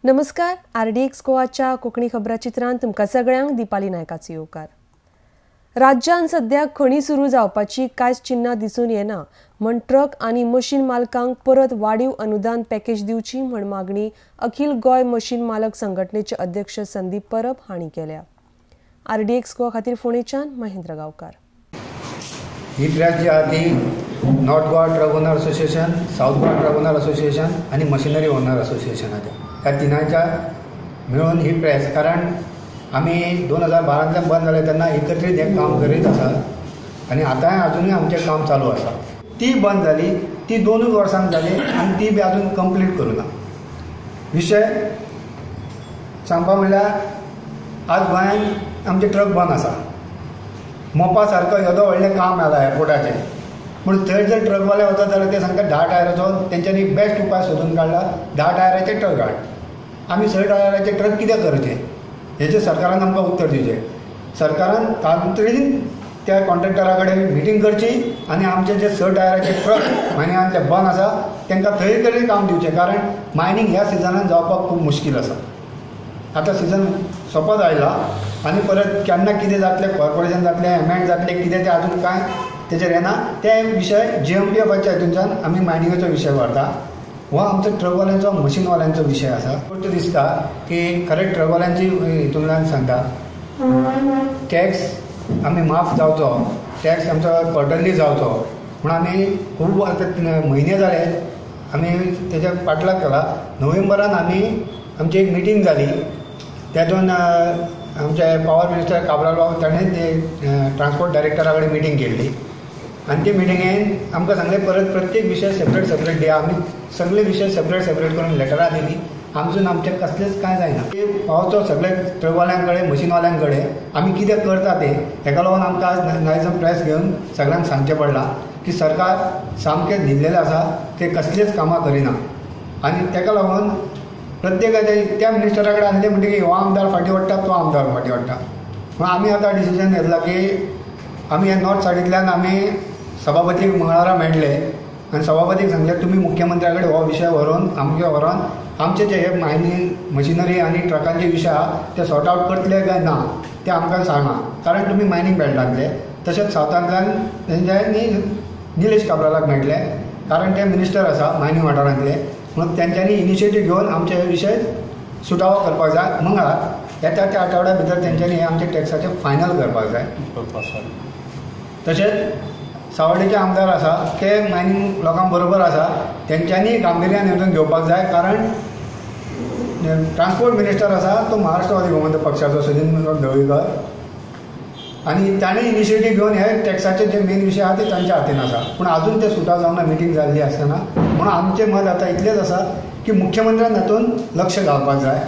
नमस्कार, आरडीएक्स गोवाच्या कोंकणी खबराचित्रांत तुमकां सगळ्यांक दीपाली नायकाचो येवकार. राज्यांत सद्या खणी सुरू जावपाची कांयच चिन्हां दिसून येना म्हण ट्रक आनी मशीन मालकांक परत वाडीव अनुदान पॅकेज दिवची म्हण मागणी अखिल गोंय मशीन मालक संघटनेचे अध्यक्ष संदीप परब हांणी केल्या. आरडीएक्स गोवा खातीर फोंडेच्यान महेंद्र गांवकार. ही प्रेस जी आहा ती North Goa truck owner association, South Goa truck owner association आनी मशिनरी ओनर असोसिएशनाच्या ह्या तिनांच्या मेळून ही प्रेस, कारण आमी 2012 बंद जाले तेन्ना एकत्रीत हें काम करीत आसा आनी आतांय आजुनूय आमचें काम चालू आसा. ती बंद जाली ती 2 वर्सांक जाली आनी ती बी आजून कंप्लीट करूं ना. विशय सांगपा म्हणल्यार आज गोंयांत आमचे ट्रक बंद आसा. मोपा सारको येदो व्हडलें काम आयलां एअरपोर्टाचें, पूण थंय जर ट्रकवाले वतात जाल्यार ते सांगता 10 टायराचो, तेंच्यांनी बेस्ट उपाय सोदून काडला 10 टायराचे ट्रक हाड. आमी 6 टायराचे ट्रक कितें करचें हेचें सरकारान आमकां उत्तर दिवचें. सरकारान तांत्रिक त्या कॉन्ट्रॅक्टरा कडेन मिटींग करची आनी आमचे जे 6 टायराचे ट्रक मायनिंगान ते बंद आसा तांकां थंय तरी काम दिवचें, कारण मायनींग ह्या सिजनान जावपाक खूब मुश्कील आसा. आतां सिजन सोंपत आयला आनी परत केन्ना कितें जातलें, कॉर्पोरेशन जातलें, एमेंड जातलें, कितें तें आजून कांय तेचेर येना. ते विशय जीएमपीएफाच्या हितूनच्यान आमी मायनिंगाचो विशय व्हरता. हो आमचो ट्रकवाल्यांचो, मशीनवाल्यांचो विशय आसा. गोश्ट दिसता की खरें ट्रकवाल्यांची हितूंतल्यान सांगता, टॅक्स आमी माफ जावचो, टॅक्स आमचो क्वॉर्टरली जावचो म्हूण आमी खूब आतां म्हयने जाले आमी तेच्या पाटलाग केला. नोव्हेंबरान आमी आमची एक मिटींग जाली, तातूंत आमचे पावर मिनिस्टर काब्राल बाब ताणें ते ट्रान्सपोर्ट डायरेक्टरा कडेन मिटींग केल्ली आनी ते मिटिंगेन आमकां सांगलें परत प्रत्येक विशय सेपरेट सेपरेट दिया. आमी सगळे विशय सेपरेट सेपरेट करून लेटरां दिली, आमचून आमचें कसलेंच कांय जायना. पावचो सगळे ट्रकवाल्यां कडेन, मशीनवाल्यां कडेन आमी कितें करता तें, हेका लागून आमकां आज नायजम प्रेस घेवन सगळ्यांक सांगचें पडलां की सरकार सामकें न्हिदलेलें आसा, तें कसलेंच कामां करिना. आनी तेका लागून प्रत्येकाचे त्या मिनिस्टरा कडेन आणलें म्हणटकीर हो आमदार फाटीं ओडटा, तो आमदार फाटीं ओडटा. म्हूण आमी आतां डिसिजन घेतला की आमी ह्या नॉर्थ सायडींतल्यान आमी सभापतीक मंगळारा मेळ्ळे आनी सभापतीक सांगलें तुमी मुख्यमंत्र्या कडेन हो विशय व्हरून आमचे व्हरोन आमचे जे हे मायनींग मशिनरी आनी ट्रकांचे विशय आहा ते सॉर्ट आवट करतले काय ना ते आमकां सांगा, कारण तुमी मायनींग बेल्टांतले. तशेंच सावथांतल्यान तेंच्यांनी निलेश काब्रालाक मेळ्ळे, कारण ते मिनिस्टर आसा मायनींग वाठारांतले, म्हणून तेंच्यांनी इनिशिएटीव घेवन आमचे हे विशय सुटावो करपाक जाय. मंगळार येता त्या आठवड्या भितर तेंच्यांनी हे आमचे टॅक्साचे फायनल करपाक जाय. तशेंच सावड्डेचे आमदार आसा ते मायनींग लोकां बरोबर आसा, तेंच्यांनी गांभिर्यान हेतून घेवपाक जाय, कारण ट्रान्सपोर्ट मिनिस्टर आसा तो महाराष्ट्रवादी गोमंतक पक्षाचो सुदिन ढवळीकर आनी ताणें इनिशिएटीव घेवन हे टॅक्साचे जे मेन विशय आहा ते तांच्या हातीन आसा, पूण आजून ते सुटाव जावना मिटींग जाल्ली आसतना. म्हणून आमचें मत आतां इतलेंच आसा की मुख्यमंत्र्यान हातूंत लक्ष घालपाक जाय.